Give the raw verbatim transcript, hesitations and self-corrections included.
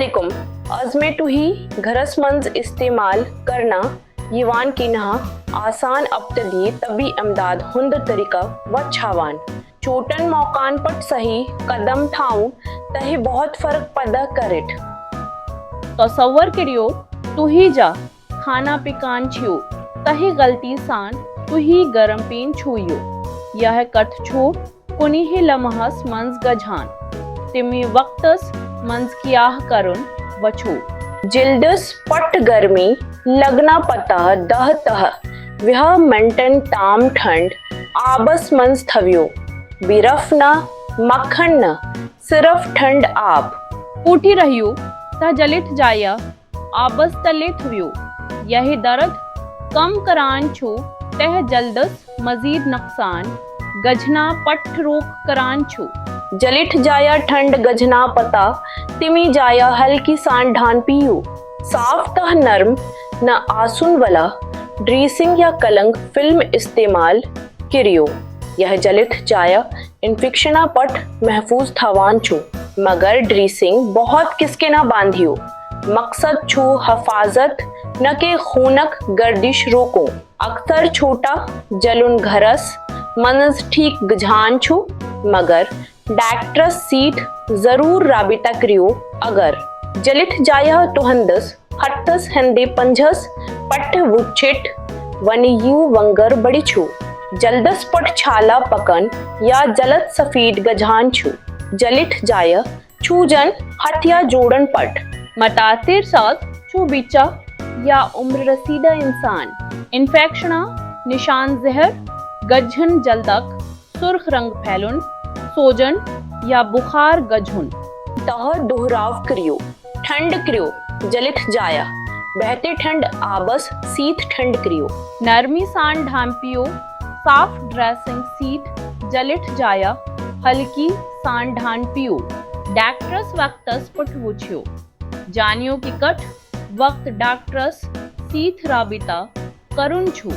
علیکم۔ از میں تُہی گھرس منٛز استعمال کرنہٕ یِوان کینٛہہ آسان ابتدی طبی امداد ہُنٛد طریقہٕ وچھاوان۔ چوٹن موقعن پٹھ صحیح قدم تھاؤں تہٕ بہت فرق پیدا کرٹ۔ تصور کریو، تُہی جا کھانا پکان چھِو، تہٕ غلطی سان تُہی گرم پین چھُو یو۔ یہ کتھ چھُو کُنہِ لمحس منٛز گژھان۔ تمہِ وقتس منٛز کیٛاہ کرُن وچھو۔ جلدس پٹھ گرمی لگنا پتہ دہ تہٕ وُہ منٹن تام ٹھنڈ آبس منٛز تھٲوِو۔ برف نہٕ، مکھن نہٕ، صرف ٹھنڈ آب۔ پوٹھی رہیو تہٕ جلٹھ جایہ آبس تلے تھٲوِو۔ یہ درد کم کران چھُ تہٕ جلدس مزید نقصان گژھنا پٹھ روک کران چھُ۔ جلٹھ جایہ ٹھنڈ گژھنا پتہ تمی جایہ ہلکی سان ڈھان پیو۔ صاف تہٕ نرم نہ آسن والا ڈریسنگ یا کلنگ فلم استعمال کریو۔ یہ جلٹھ جایہ انفیکشنا پٹھ محفوظ تھاوان چھُ، مگر ڈریسنگ بہت کسکینا باندھیو۔ مقصد چھُ حفاظت، نہ کہ خونک گردش روکُن۔ اکثر چھوٹا جلن گھرس منٛز ٹھیک گژھان چھُ، مگر ڈاکٹرس سیٹھ ضرور رابطہ کریو۔ اگر جلٹھ جایہ تہندس ہتس ہندے پنجہس پٹھ وچھٹ ونہِ یو ونگر بڑی چھُ۔ جلدس پٹھ چھالا پکن یا جلد سفید گژھان چھُ۔ جلٹھ جایہ چھُ جن ہتھ یا جوڑن پٹھ۔ متاثر ساز چھُ بچہ یا عمر رسیدہ انسان۔ انفیکشنا نشان زہر، گجھن جلدک، سرخ رنگ پھیلن، سوجن یا بخار گجھن۔ تہٕ دہراو کریو، ٹھنڈ کریو جلٹھ جایہ، بہتے ٹھنڈ آبس سیت ٹھنڈ کریو۔ نرمی سان ڈھانپیو، صاف ڈریسنگ سیت جلٹھ جایہ ہلکی سان ڈھانپیو۔ ڈاکٹرس وقتس پٹھ وچھیو۔ جانیو کہ کٹھ وقت ڈاکٹرس سیت رابطہ کرُن چھُ۔